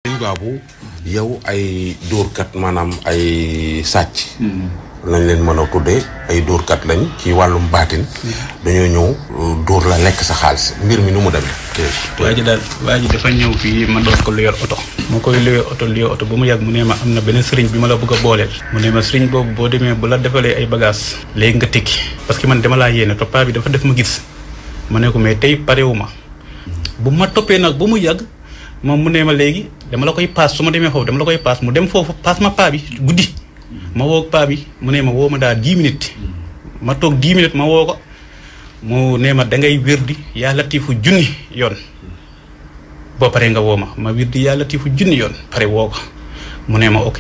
Sëñ Babou yow ay dóorkat maanaam ay sàcc nañ leen mën a tuddee ay dóorkat lañ ci wàllum baatin dañoo ñëw dóor la lekk sa xaalis mbir mi nu mu demee. waa ji dafa ñëw fii ma doon ko luyal oto ma koy luyal oto ba mu yàgg mu ne ma am na beneen sëriñ bi ma la bëgg a booleel mu ne ma sëriñ boobu boo demee bu la defalee ay bagages léegi nga tekki parce que man dama laa yéene te paa bi dafa def ma gis ma ne ko mais tey parewu ma bu ma toppee nag ba mu yàgg moom mu ne ma léegi dama la koy paas su ma demee foofu dama la koy paas mu dem foofu paas ma paa bi guddi ma woo paa bi mu ne ma woo ma daal 10 minutes ma toog 10 minutes ma woo ko mu ne ma dangay wirdi yaa latifu junni yoon boo paree nga woo ma wirdi yaa latifu junni yoon pare woo ko mu ne ma ok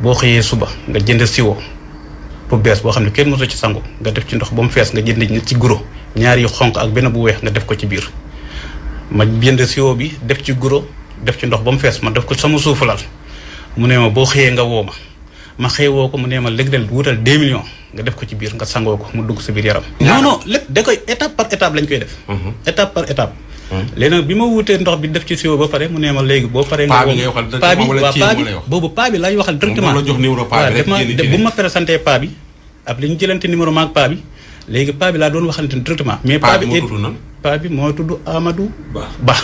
boo xëyee suba nga jënd siwo bu bees boo xam ne kenn mosu ci sangu nga def ci ndox ba mu fees nga jënd ci guro ñaar yu xonq ak benn bu weex nga def ko ci biir ma jënd siwo bi def ci guro def ci ndox ba mu fees ma def ko sama suufu lal mu ne ma boo xëyee nga woo ma xëy woo ko mu ne ma léeg-léeg wutal 2 millions nga def ko ci biir nga sangoo ko mu dugg sa biir yaram. non lépp da koy étape par étape lañ koy def. étape par étape. léegi nag bi ma wutee ndox bi def ci siwo ba pare mu ne ma léegi boo paree. paa bi ngay waxal directement boobu paa bi laay waxal directement. moom la jox numéro paa bi rek bu ma présenté paa bi ab li ñu jëlante numéro maag paa bi léegi paa bi laa doon waxalante directement. mais paa bi moo tudd Amadou Ba.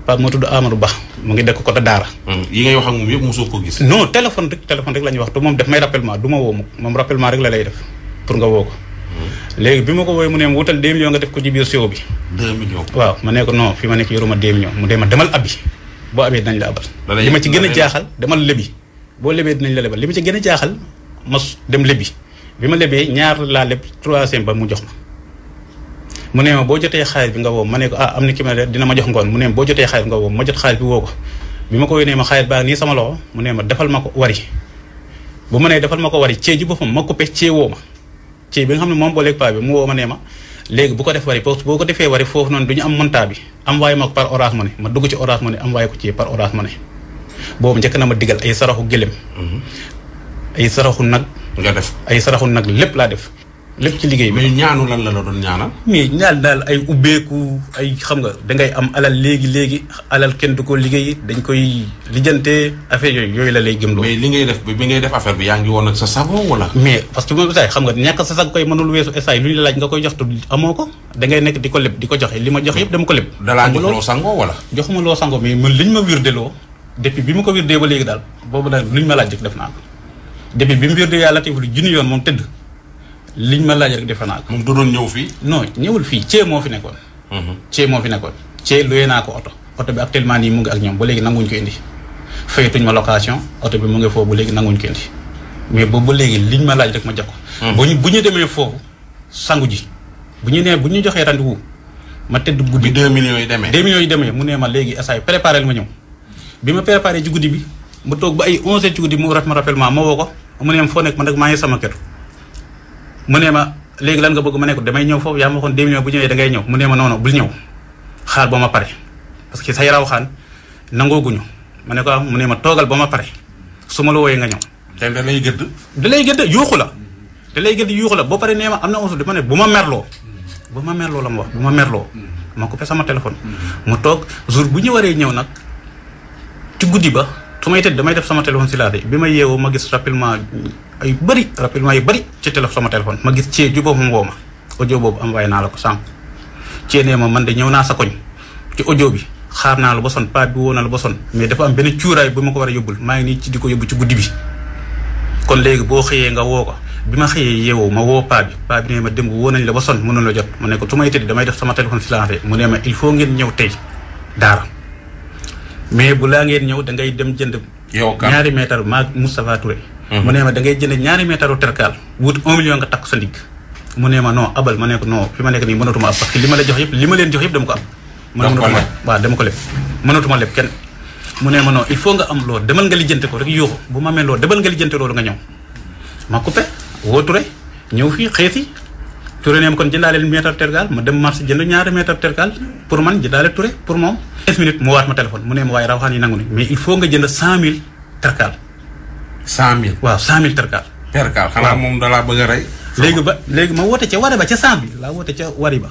paa moo tudd Amadou Ba mu ngi dëkk côté Daara. yi ngay wax ak moom yëpp mosoo ko gis. non téléphone rek la ñuy wax te moom def may rappellement du ma woo moom rappellement rek la lay def pour nga woo ko. léegi bi ma ko wooyee mu ne ma wutal 2 millions nga def ko ci biir siwo bi. 2 millions. waaw ma ne ko non fi ma nekk yoruma 2 millions mu dee ma demal abi boo abee dinañ la abal. li ma ci gën a jaaxal demal lebi boo lebee dinañ la lebal li ma ci gën a jaaxal ma dem lebi bi ma lebee ñaar laa leb 3e ba mu jox ma. mu ne ma boo jotee xaalis bi nga woo ma ne ko am na ki ma dina ma jox ngoon mu ne ma boo jotee xaalis bi nga woo ma jot xaalis bi woo ko bi ma ko wénee ma xaalis baa nii sama loxo mu ne ma defal ma ko wari bu ma nee defal ma ko wari cee ji boppam ma coupé cee woo ma cee bi nga xam ne moom booleeg paa bi mu woo ma ne ma léegi bu ko def wari boo ko defee wari foofu noonu du ñu am monta bi envoyé ma ko par Orange Money ma dugg ci Orange Money envoyé ko ci par Orange Money boobu njëkk na ma digal ay saraxu gëlëm ay saraxu nag nga def ay saraxu nag lépp laa def lépp ci liggéey bi. mais ñaanu lan la doon ñaanal. mais ñaan daal ay ubbeeku ay xam nga dangay am alal léegi alal kenn du ko liggéey dañ koy lijjante affaire yooyu la lay gëmloo. mais li ngay def bi ngay def affaire bi yaa ngi woon ak sa sago wala. mais parce que moom xam nga ñàkk sa sago koy mënul weesu essai lu ñu la laaj nga koy jox te amoo ko dangay nekk di ko leb di ko joxe li ma jox yëpp dama ko leb. dalaa jox loo sango wala. joxuma loo sango mais man liñ ma wirdeloo depuis bi ma ko wirdee ba léegi daal boobu daal luñ ma laaj rek def naa ko depuis bi mu wirdee yàlla teewul junni yoon moom tëdd liñ ma laaj rek defe naa ko. moom du doon ñëw fii. non ñëwul fii Cee moo fi nekkoon. Cee luyee naa ko oto bi actuellement nii mu ngi ak ñoom ba léegi nanguñ ko indi fayatuñ ma location oto bi mu ngi foofu ba léegi nanguñ ko indi mais boobu ba léegi liñ ma laaj rek ma jox ko. bu ñu demee foofu sangu ji bu ñu joxee rendez-vous ma tëdd guddi. bi 2 millions yi demee. 2 millions yi demee mu ne ma léegi essay préparé ma ñëw bi ma préparé ci guddi bi mu toog ba ay 11h ci guddi mu raf ma rappellement ma woo ko mu ne ma foo nekk ma nag maa ngi sama kër. mu ne ma léegi lan nga bëgg ma ne ko damay ñëw foofu yaa ma waxoon 2 millions bu ñëwee dangay ñëw mu ne ma non bul ñëw xaar ba ma pare parce que sa yaraw xaan nangooguñu ma ne ko mu ne ma toogal ba ma pare su ma la wooyee nga ñëw. te da lay gëdd. da lay gëdd yuuxu la boo pare nee ma am na onsu dama ne bu ma merloo la ma wax bu ma merloo ma coupé sama téléphone. mu toog jour bu ñu waree ñëw nag ci guddi ba su may tëdd damay def sama téléphone si laate bi ma yeewoo ma gis rapidement yu bëri ci sama téléphone ma gis Cee ju boobu mu woo ma audio boobu envoyé naa la ko sànq Cee nee ma man de ñëw naa sa koñ ci audio bi xaar naa la ba son paa bi woo na la ba son mais dafa am benn cuuraay bu ma ko war a yóbbul maa ngi nii ci di ko yóbbu ci guddi bi kon léegi boo xëyee nga woo ko bi ma xëyee yeewoo ma woo paa bi nee ma démb woo nañ la ba son mënul la jot ma ne ko su may tëdd damay def sama téléphone silencieux mu ne ma il faut ngeen ñëw tey Daara mais bu laa ngeen ñëw dangay dem jënd ñaari mètre maag Moustapha Touré mu ne ma dangay jënd ñaari mètre tercal wut 1 million nga takk sa ndigg mu ne ma non abal ma ne ko non fi ma nekk nii mënatuma ab parce que li ma leen jox yëpp dama ko am dama ko leb mënatuma leb kenn mu ne ma non il faut nga am loolu demal nga lijjante ko rek yuuxu bu ma amee loolu demal nga lijjante loolu nga ñëw ma coupé woo Touré ñëw fii xeeti Touré ne ma kon jëndaale mètre tercal ma dem marché jënd ñaari mètre tercal pour man jëndaale Touré pour moom 15 minutes mu waat ma téléphone mu ne ma waaye rawaxaan yi nangu ni mais il faut nga jënd 100 000 tercal 100 000 waaw 100 000 tercal xanaa moom dalaa bëgg a rey léegi ma woote ca wari ba ca 100 bi laa woote ca wari ba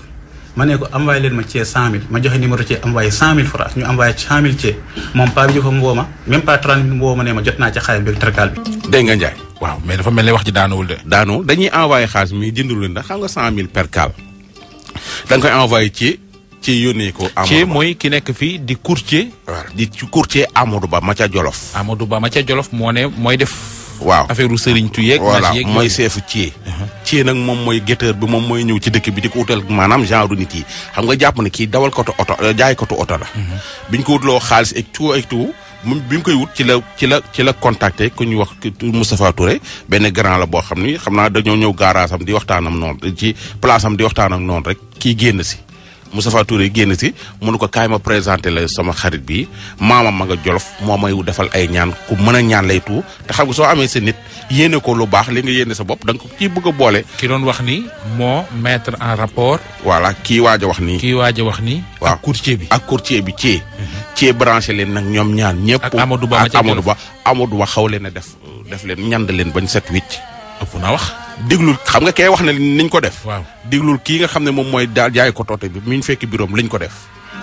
ma ne ko envoyé leen ma cee 100000 ma joxe numéro cee envoyé 100000 francs ñu envoyé 100000 cee moom paa bi jëfa mboo ma même pas 30 minutes mboo ma ne ma jot naa ci xaalis bi terkal bi. dégg nga Ndiaye. waaw mais dafa mel ne wax ji daanuwul de. daanu dañuy envoyé xaalis mi jëndul leen ndax xam nga 100000 percal da nga koy envoyé ci yónnee ko. Amadou Ba mooy ki nekk fii di courtier. waaw di courtier Amadou Ba ma ca Jolof. Amadou Ba ma ca Jolof moo ne mooy def. waaw affaire u Serigne tu yeeg. voilà mooy seefu Thié nag moom mooy guetteur bi moom mooy ñëw ci dëkk bi di ko utal maanaam genre nit yi xam nga jàpp ne kii dawal koto oto jaay koto oto la. biñ ko wutloo xaalis ak tout bi mu koy wut ci la contacté ku ñuy wax Moustapha Touré benn grand la boo xam ni xam naa dañoo ñëw garage am di waxtaanam noonu ci place am di waxtaanam noonu rek kii génn si. Moustapha Touré génn si mënu ko kaay ma présenté la sama xarit bi maamam ma nga Jolof moo may defal ay ñaan ku mën a ñaan lay tu te xam nga soo amee sa nit yéene ko lu baax li nga yéene sa bopp da nga ko kii bëgg a boole. ki doon wax ni moo mettre en rapport. voilà kii waaj a wax nii. waaw ak courtier bi. ak courtier bi Thié branché leen nag ñoom ñaan ñëpp. ak Amadou Ba Amadou Ba xaw leen a def leen ñand leen bañ set wicc. ëpp naa wax. diglul xam nga kay wax na niñ ko def. waaw diglul kii nga xam ne moom mooy daal jaay ko toote bi mi ñu fekk biroom liñ ko def.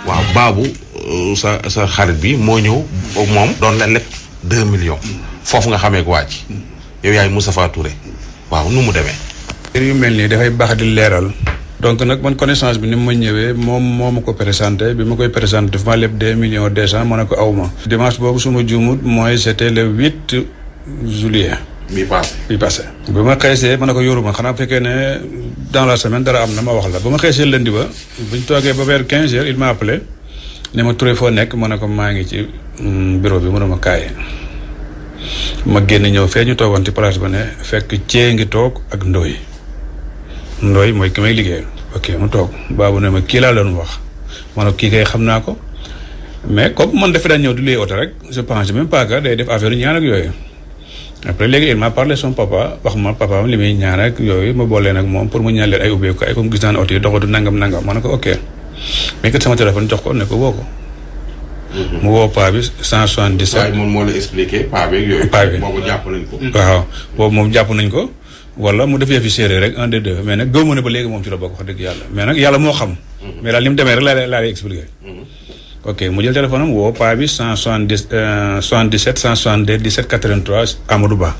waaw baabu sa xarit bi moo ñëw moom doon la lekk 2 millions. foofu nga xamee ko waa ji. yow yaay Moustapha Touré. waaw nu mu demee. yu mel nii dafay baax di leeral. donc nag man connaissance bi ni mu ma ñëwee moom moo ma ko présenté bi ma koy présenté dafa ma leb 2 millions 200 ma ne ko aw ma. dimanche boobu su ma juumut mooy c'était le 8 juillet. bi passé. ba ma xeesee ma ne ko yoruma xanaa bu fekkee ne dans la semaine dara am na ma wax la ba ma xeesee lundi ba bu ñu toogee ba vers 15 heures il m'a appelé ne ma Touré foo nekk ma ne ko maa ngi ci bureau bi mu ne ma kaay ma génn ñëw fee ñu toogoon ci place ba ne fekk Thié ngi toog ak Ndoye mooy ki may liggéeyal. ok mu toog baabu ne ma kii laa doon wax ma ne kii kay xam naa ko mais comme man dafa daan ñëw di luy oto rek je pense même pas que day def affaire ñaan ak yooyu. après léegi il m'a parlé son papa wax ma papa li muy ñaan ak yooyu ma boole nag moom pour mu ñaan leen ay ubbeeku ay comme gis naa ne oto yi doxatu nangam ma ne ko ok mais kat sama téléphone jox ko ne ko woo ko. mu woo paa bi 177. waaye moom moo la expliqué paa beeg yooyu. paa bi boobu jàpp nañ ko. waaw boobu moom jàpp nañ ko wala mu def yëfi séeréer rek un des deux mais nag gëw ma ne ba léegi moom ci la bokk wax dëgg yàlla mais nag yàlla moo xam. mais daal ni mu demee rek laa lay expliqué. ok mu jël téléphone am woo paa bi 77 162 17 83 Amadou Ba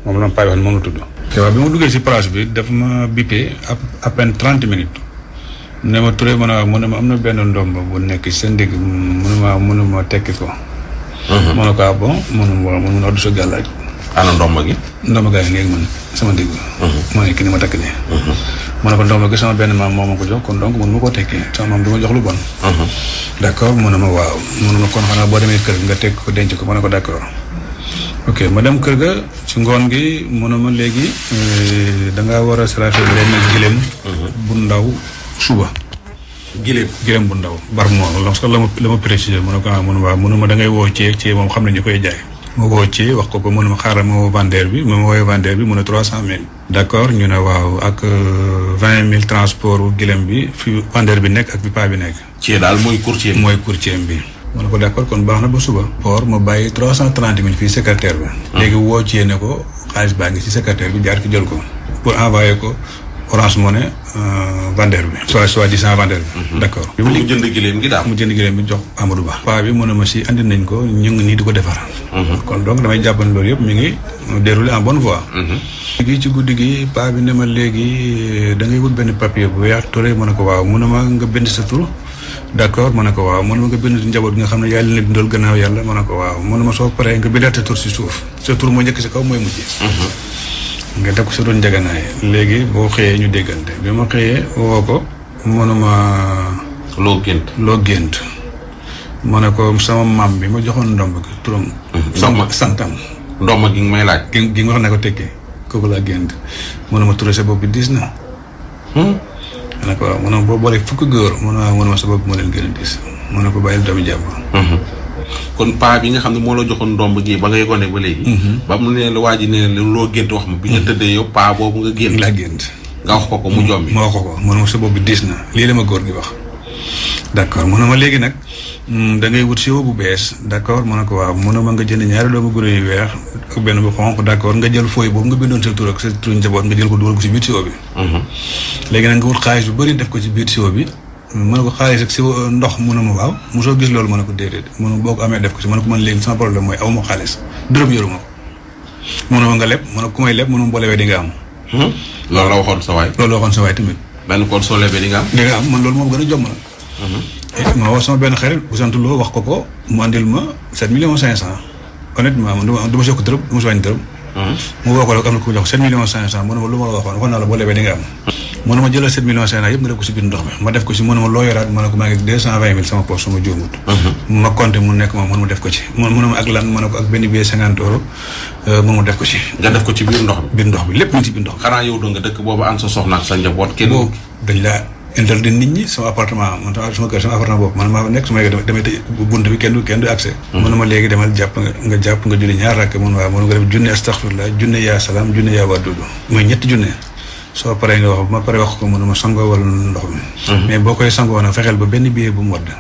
moom la paa bi xam moom la tudd. waaw bi ma duggee si place bi daf ma bippé à peine 30 minutes ne ma Touré mu ne ma am na benn ndomb bu nekk si sa ndigg mënu ma tekki ko. mu ne ko ah bon mënu ma du sa gàllaaj. ana ndomb gi. ndomb gaa yi léegi man sama ndigg. moo nekk ni ma takk nii. mu ne ko ndomb gi sama benn maam moo ma ko jox kon donc mënu ma koo tekkee sama maam du ma jox lu bon. d'accord mu ne ma waaw mu ne ma kon xanaa boo demee kër nga teg ko denc ko ma ne ko d'accord. ok ma dem kër ga ci ngoon gi mu ne ma léegi dangaa war a saraxe benn gilem bu ndaw suba. gilem bu ndaw bar moo parce que la ma précisé mu ne ko ah mu ne waaw mu ne ma da ngay woo ci moom xam ne ñu koy jaay. ma woo ci wax ko mu ne ma xaaral ma woo vendeur bi ma woowee vendeur bi mu ne 300000. d'accord ñu ne waaw ak 20000 transport gilem bi fi vendeur bi nekk ak bi paa bi nekk. ci daal mooy courtier bi. ma ne ko d'accord kon baax na ba suba. or ma bàyyi 330000 fii secrétaire bi. léegi woo ci ne ko xaalis baa ngi ci secrétaire bi jaar ki jël ko. pour envoyer ko Orange Money vendeur bi. soit disant vendeur bi. d'accord. mu jënd gileem gi daal. mu jënd gileem bi jox Amadou Ba. paa bi mu ne ma si andi nañ ko ñu ngi nii di ko defar. kon donc damay jàpp ne loolu yëpp mi ngi déroulé en bonne voie. léegi ci guddi gi paa bi ne ma léegi da ngay wut benn papier bu weex Touré mu ne ko waaw mu ne ma nga bind sa tur. d'accord mu ne ko waaw mu ne ma nga bind njaboot gi nga xam ne yàlla na dundal gannaaw yàlla mu ne ko waaw mu ne ma soo paree nga bindaat sa tur si suuf sa tur moo njëkk si kaw mooy mujj. nga def ko sa doon njëganaay léegi boo xëyee ñu déggante bi ma xëyee woo ko mënuma loo gént ma ne ko sama maam bi ma joxoon ndomb gi turam santam ndomb gi nga may laaj gi nga wax ne ko tekkee kooku laa gént mënuma Touré sa bopp bi diis na ma ne ko waaw mënuma boo boolee fukki góor mënuma sa bopp moo leen gën a diis ma ne ko bàyyil doomi jàmm. kon paa bi nga xam ne moo la joxoon ndomb gi ba ngay gone ba léegi. ba mu ne la waa ji ne loo gént wax ma. bi nga tëddee yow paa boobu nga gént. laa gént. nga wax ko mu jombi. ma wax ko mënuma sa bopp bi diis na lii la ma góor gi wax. d'accord mënuma léegi nag da ngay wut siwo bu bees d'accord mën na ko waaw mënuma nga jënd ñaari doomu guro yu weex ak benn bu xonq d'accord nga jël fooy boobu nga bindoon sa tur ak sa tur njaboot nga jël ko dugal ko ci biir siwo bi. léegi nag nga wut xaalis bu bari def ko ci biir siwo bi. ma ne ko xaalis ak si ndox mu ne ma waaw mosoo gis loolu ma ne ko déedéet mu ne boo ko amee def ko si ma ne ko man léegi sama problème mooy aw ma xaalis dërëm yoruma ko mu ne ma nga leb ma ne ko ku may leb mu ne ma boo lebee di nga am. loolu la waxoon sa waay. loolu la waxoon sa waay tamit. benn kon soo lebee di nga am. di nga am man loolu moom gën a jomm na. ma wax sama benn xarit bu sant loo wax ko mu andil ma 7 millions 500 honnêtement man du ma si yokk dërëm du ma si wàññi dërëm. mu woo ko rek am na ku jox 7 millions 500 mu ne ma lu ma la waxoon naa la boo lebee di nga am. mu ne ma jëlal 7 millions 500 yëpp nga def ko si biir ndox mi ma def ko si mu ne ma loo yoraat ma ne ko maa ngi 220 000 sama poche sama juumut. ma compté mu nekk moom mu ne ma def ko ci mu ne ma ak lan ma ne ko ak benn billet 50 euros mu ma def ko ci. nga def ko ci biir ndox mi. biir ndox bi lépp ñu si biir ndox mi. xanaa yow doo nga dëkk boobu ànd sa soxna ak sa njaboot kenn. boobu dañ laa interdit nit ñi sama appartement man sama kër sama appartement boobu man maa nekk su ma yeggee damay tëj bunt bi kenn du accès. mu ne ma léegi demal jàpp nga julli ñaar rakk mun waaw mun nga def junne astaghfirullah junne yaa salaam junne yaa wadudu mooy ñetti junne soo paree nga wax ma paree wax ko mun ma sangoo wala ndox mi. mais boo koy sangoo nag fexeel ba benn billet bu mu wadd.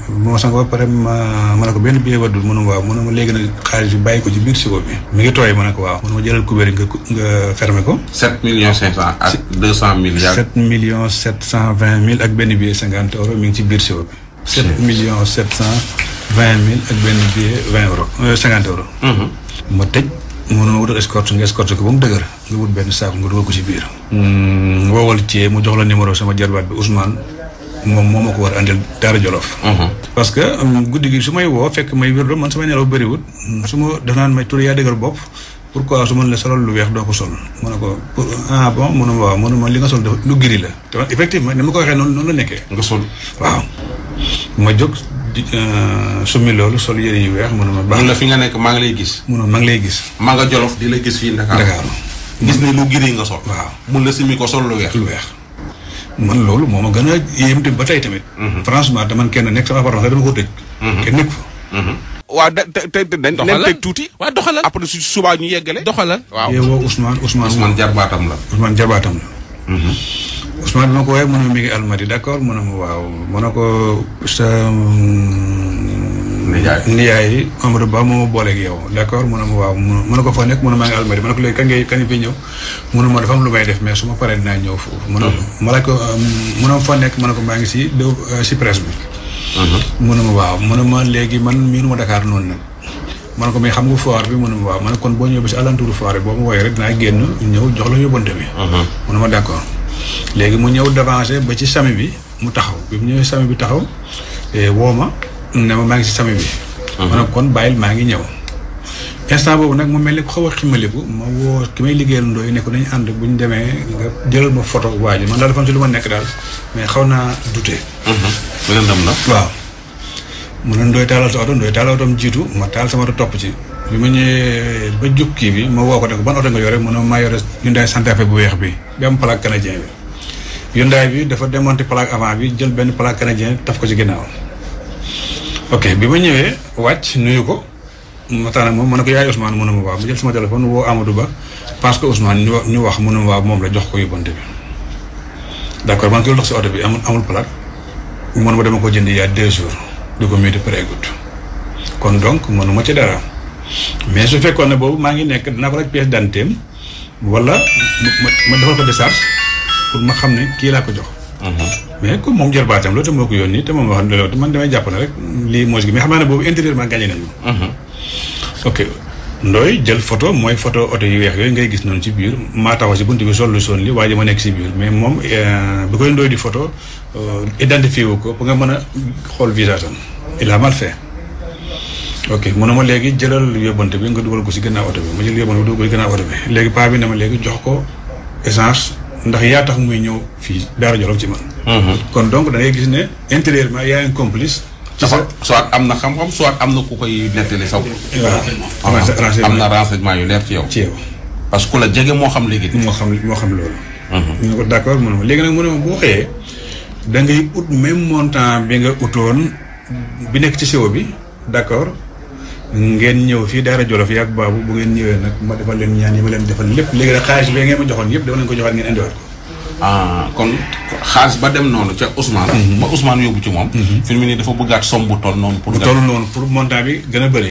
bu ma sangoo ba pare ma ne ko benn billet waddul mu ne waaw mu ne ma léegi nag xaalis bi bàyyi ko ci biir siwo bi. mi ngi tooy ma ne ko waaw. mu ne ma jëlal kubéer nga fermer ko. 7 millions 500 ak 200 milliards. 7 millions 720 000 ak benn billet 50 euros mi ngi ci biir siwo bi. 7 millions 720 000 ak benn billet 20 euros 50 euros. ma tëj. mu ne ma wutal escorte nga escorte ko ba mu dëgër nga wut benn saako nga dugal ko ci biir. woowal ci mu jox la numéro sama jarbaat bi Ousmane moom moo ma ko war a andil Daara Jolof. parce que guddi gi su may woo fekk may wér man samay nelaw bëriwut su ma def naan may tur yaa dëgër bopp pourquoi su ma la solal lu weex doo ko sol. mu ne ko bon mu ne ma waaw mu ne ma li nga sol dafa lu giri la. te effectivement ni ma ko waxee noonu la nekkee. nga sol waaw ma jóg. summi loolu sol yére yu weex mu ne ma baax na fi nga nekk maa ngi lay gis. mu ne maa ngi lay gis. maa nga Jolof di la gis fii Ndakaaru. gis ne lu giri nga sol. waaw mun la simi ko sol lu weex. lu weex man loolu moo ma gën a yéem te ba tey tamit. franchement te man kenn nekk sama appartement dama ko tëj. kenn nekk fa. waaw dañ teg tuuti. waaw doxalal après su subaa ñu yeggale. doxalal waaw yeewoo Ousmane jarbaatam la. Ousmane jarbaatam la. Ousmane bi ma ko waxee mu ne mi ngi Almadi d'accord mu ne ma waaw mu ne ko sa nijaay Amadou Ba moo ma booleeg yow d'accord mu ne ma waaw mu ne ko fa nekk mu ne maa ngi Almadi ma ne ko léegi kañ fi ñëw mu ne ma dafa am lu may def mais su ma paree dinaa ñëw foofu mu ne ma laaj ko mu ne ma fa nekk ma ne ko maa ngi si presse bi mu ne ma waaw mu ne ma léegi man miinu ma Dakar noonu nag ma ne ko mais xam nga foire bi mu ne ma waaw ma ne kon boo ñëwee ba si alentour foire bi boo ma wooyee rek dinaa génn ñëw jox la yóbbante bi mu ne ma d'accord léegi mu ñëw d'avancer ba ci sami bi mu taxaw bi mu ñëwee sami bi taxaw woo ma ne ma maa ngi si sami bi ma ne kon bàyyil maa ngi ñëw instant boobu nag mu mel ni ku xaw a ximaliku ma woo ki may liggéeyal ndooy ne ko nañu ànd bu ñu demee nga jëlal ma photo waa ji man daal dafa am si lu ma nekk daal mais xaw naa douter beneen dem la waaw mu ne ndooy taalal sa oto ndooy taalal otom jiitu ma taal sama oto topp ci bi ma ñëwee ba jub kii bi ma woo ko ne ko ban oto nga yore mu ne maa yore Hyundai Santa Fe bu weex bi am plaque canadien bi Hyundai bi dafa démonté plaque avant bi jël benn plaque canadien taf ko ci ginnaaw ok bi ma ñëwee wàcc nuyu ko ma taan ak moom ma ne ko yaay Ousmane mu ne ma waaw ma jël sama téléphone woo Amadou Ba parce que Ousmane ñu wax mu ne ma waaw moom la jox ko yóbbante bi d'accord man ki lu dox si oto bi amul plaque mu ne ma dama ko jënd il y a 2 jours du ko mii di prégut kon donc mënuma ci dara mais su fekkoon ne boobu maa ngi nekk dinaa ko laaj pièce d'identité wala ma defal ko décharge pour ma xam ne kii laa ko jox. mais comme moom jarbaatam loolu te moo ko yónni te moom wax dëgg te man damay jàpp ne rek lii moo si mais xam naa ne boobu intérieurement gagné nañu. ok Ndoye jël photo mooy photo oto yu weex yooyu ngay gis noonu ci biir maa taxaw si buntu bi sol lu son li waa ji ma nekk si biir mais moom bi koy Ndoye di photo identifié wu ko pour nga mën a xool visage am il a mal fait. ok mu ne ma léegi jëlal yóbbante bi nga dugal ko si gannaaw oto bi ma jël yóbbante bi dugal ko si gannaaw oto bi léegi paa bi ne ma léegi jox ko essence ndax yaa tax muy ñëw fii Daara Jolof ci man. kon donc da ngay gis ne intérieurement y a un complice. dafa soit am na xam-xam soit am na ku koy nettali saw. waaw am na renseignement yu leer ci yow. ci yow parce que ku la jege moo xam léegi. moo xam loolu. ñu ne ko d'accord mu ne ma léegi nag mu ne ma boo xëyee da ngay ut même montant bi nga utoon bi nekk ci sewo bi d'accord. ngeen ñëw fii Daara Jolof yi ak baabu bu ngeen ñëwee nag ma defal leen ñaan yi ma leen defal lépp léegi nag xaalis bi ngeen ma joxoon yëpp dama leen ko joxaat ngeen indiwaat ko. kon xaalis ba dem noonu ca Ousmane. ba Ousmane yóbbu ci moom. fi mu ne nii dafa bëggaat somme bu toll noonu. pour montant bi gën a bëri.